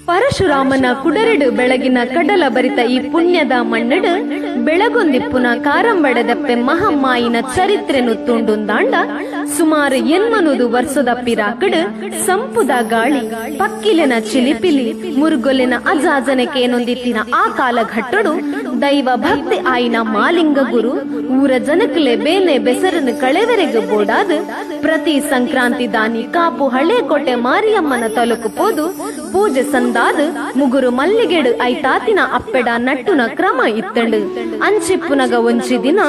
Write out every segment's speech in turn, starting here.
ಪರಶುರಾಮನ ಕುಡರೆಡು ಬೆಳಗಿನ ಕಡಲ ಬರಿತ ಈ ಪುಣ್ಯದ ಮಣ್ಣಡು ಬೆಳಗೊಂದಿಪ್ಪುನ ಕಾರಂಬಡದಪ್ಪೆ ಮಹಮ್ಮಾಯಿನ ಚರಿತ್ರೆನು ತುಂಡುಂದಾಂಡ ಸುಮಾರು 800 ವರ್ಷದ ಪಿರಾಕಡು ಸಂಪುದ ಗಾಳಿ ಪಕ್ಕಿಲೆನ ಚಿಲಿಪಿಲಿ ಮುರುಗೊಲೆನ ಅಜಾಜನಕೇನೊಂದಿತ್ತಿನ ಆ ಕಾಲಘಟ್ಟಡು ದೈವ ಭಕ್ತಿ ಆಯಿನ ಮಾಲಿಂಗ ಗುರು ಊರ ಜನಕ್ಲೆ ಬೇನೆ ಬೆಸರನ್ನು ಕಳೆವರೆಗೆ ಬೋಡಾದ ಪ್ರತಿ ಸಂಕ್ರಾಂತಿ ದಾನಿ ಕಾಪು ಹಳೇಕೋಟೆ ಮಾರಿಯಮ್ಮನ ತಲುಕು ಪೋದು ಪೂಜೆ ಸಂದಾದ ಮುಗುರು ಮಲ್ಲಿಗೆಡು ಐತಾತಿನ ಅಪ್ಪೆಡ ನಟ್ಟುನ ಕ್ರಮ ಇತ್ತಂಡು. ಅಂಚಿಪ್ಪುನಗ ಒಂಜಿ ದಿನ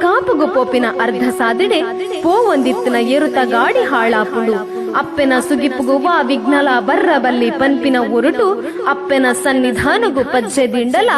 ಕಾಪುಗು ಪೋಪಿನ ಅರ್ಧ ಸಾದಿಡೆ ಪೋವೊಂದಿತ್ತಿನ ಎರುತ ಗಾಡಿ ಹಾಳಾಪುಂಡು. ಅಪ್ಪೆನ ಸುಗಿಪುಗು ವಾ ವಿಘ್ನಲ ಬರ್ರ ಬಲ್ಲಿ ಪನ್ಪಿನ ಉರುಟು ಅಪ್ಪೆನ ಸನ್ನಿಧಾನಗು ಪಜ್ಜೆ ದಿಂಡಲ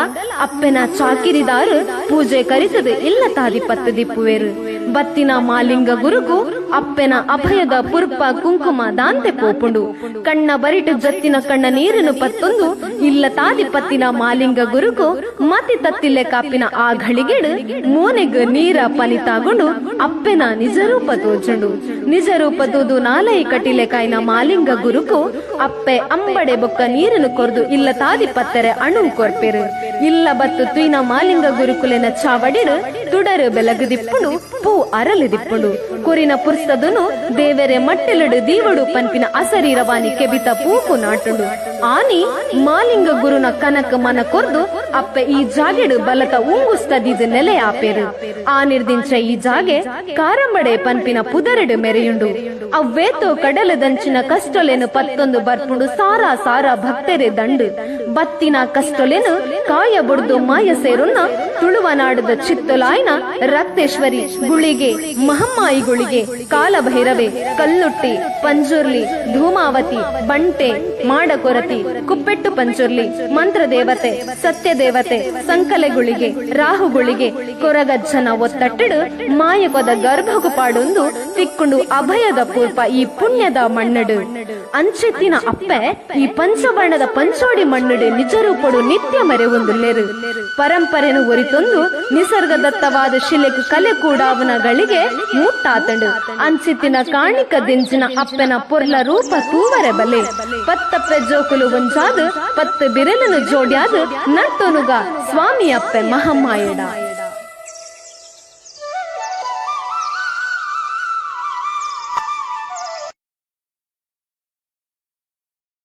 ಅಪ್ಪೆನ ಚಾಕಿರಿದಾರು ಪೂಜೆ ಕರಿತದು ಇಲ್ಲ ತಾದಿ ಪತ್ತು ದಿಪ್ಪುವೇರು. ಬತ್ತಿನ ಮಾಲಿಂಗ ಗುರುಗು ಅಪ್ಪೆನ ಅಭಯದ ಪುರ್ಪ ಕುಂಕುಮ ದಾಂತೆ ಪೋಪುಂಡು. ಕಣ್ಣ ಬರಿಟು ಜತ್ತಿನ ಕಣ್ಣ ನೀರನ್ನು ಪತ್ತೊಂದು ಇಲ್ಲ ತಾದಿ ಪತ್ತಿನ ಮಾಲಿಂಗ ಗುರುಗು ಮತಿ ತತ್ತಿಲೆ ಕಾಪಿನ ಆ ಘಳಿಗೆಡು ಮೋನೆಗ್ ನೀರ ಪನಿತಾಗೊಂಡು ಅಪ್ಪೆನ ನಿಜರೂಪ ತೋಜುಂಡು. ನಿಜರೂಪ ತೂದು ನಾಲೈ ಕಟಿಲೆ ಕಾಯಿನ ಮಾಲಿಂಗ ಗುರುಕು ಅಪ್ಪೆ ಅಂಬಡೆ ಬೊಕ್ಕ ನೀರನ್ನು ಕೊರ್ದು ಇಲ್ಲ ತಾದಿ ಪತ್ತರೆ ಅಣು ಕೊರ್ಪೆರು. ಇಲ್ಲ ಬತ್ತು ತುಯ್ನ ಮಾಲಿಂಗ ಗುರುಕುಲೆನ ಚಾವಡಿಡು ತುಡರು ಬೆಲಗುದಿಪ್ಪುಂಡು, ಪೂ ಅರಲುದಿಪ್ಪುಂಡು. ಕೊರಿನ ಪುರ್ಸದನು ದೇವರೆ ಮಟ್ಟೆಲಡು ದೀವಡು ಪನ್ಪಿನ ಅಸರೀರವಾನಿ ಕೆಬಿತ ಪೂಕು ನಾಟುಂಡು. ಆನಿ ಮಾಲಿಂಗ ಗುರುನ ಕನಕ ಮನ ಕೊರ್ದು ಅಪ್ಪೆ ಈ ಜಾಗೆಡು ಬಲತ ಉಂಗುಸ್ತದಿದು ನೆಲೆ ಆಪೇರು. ಆ ನಿರ್ದಿಂಚ ಈ ಜಾಗೆ ಕಾರಂಬಡೆ ಪನ್ಪಿನ ಪುದರಡು ಮೆರೆಯುಂಡು. ಅವ್ವೇತೋ ಕಡಲದಂಚಿನ ಕಷ್ಟೊಲೆನು ಪತ್ತೊಂದು ಬರ್ಪುಂಡು ಸಾರಾ ಸಾರಾ ಭಕ್ತರೆ ದಂಡು. ಬತ್ತಿನ ಕಷ್ಟೊಲೆನು ಕಾಯ ಬುಡ್ದು ಮಾಯ ಸೇರುನ್ನ ತುಳುವನಾಡದ ಚಿತ್ತೊಲಾಯ್ನ ರಕ್ತೇಶ್ವರಿ ಗುಳಿಗೆ ಮಹಮ್ಮಾಯಿ ಗುಳಿಗೆ ಕಾಲಭೈರವೆ ಕಲ್ಲುಟ್ಟಿ ಪಂಜುರ್ಲಿ ಧೂಮಾವತಿ ಬಂಟೆ ಮಾಡಕೊರತಿ ಕುಪ್ಪೆಟ್ಟು ಪಂಜುರ್ಲಿ ಮಂತ್ರದೇವತೆ ಸತ್ಯದೇವತೆ ಸಂಕಲೆ ಗುಳಿಗೆ ರಾಹುಗುಳಿಗೆ ಕೊರಗಜ್ಜನ ಒತ್ತಟ್ಟಡು ಮಾಯಕೊದ ಗರ್ಭಗು ಪಾಡೊಂದು ತಿಕ್ಕೊಂಡು ಅಭಯದ ಪೂರ್ಪ ಈ ಪುಣ್ಯದ ಮಣ್ಣಡು. ಅಂಚೆತ್ತಿನ ಅಪ್ಪೆ ಈ ಪಂಚವರ್ಣದ ಪಂಚೋಡಿ ಮಣ್ಣಡು ನಿಜರೂಪಡು ನಿತ್ಯ ಮೆರೆವೊಂದುಲ್ಲೇರು. ಪರಂಪರೆನು ಒರಿತೊಂದು ನಿಸರ್ಗದತ್ತವಾದ ಶಿಲೆಗೆ ಕಲೆ ಕೂಡಾವನ ಗಳಿಗೆ ಮುಟ್ಟಾತಂಡು. ಅಂಚಿತ್ತಿನ ಕಾಣಿಕ ದಿಂಜಿನ ಅಪ್ಪೆನ ಪೊರ್ಲ ರೂಪ ತೂವರೆ ಬಲೆ. ಪತ್ತಪ್ಪೆ ಜೋಕುಲು ಒಂಜಾದು ಪತ್ತು ಬಿರಲನು ಜೋಡ್ಯಾದು ನಟ್ಟೊನುಗ ಸ್ವಾಮಿ ಅಪ್ಪೆ ಮಹಮ್ಮಾಯಡ.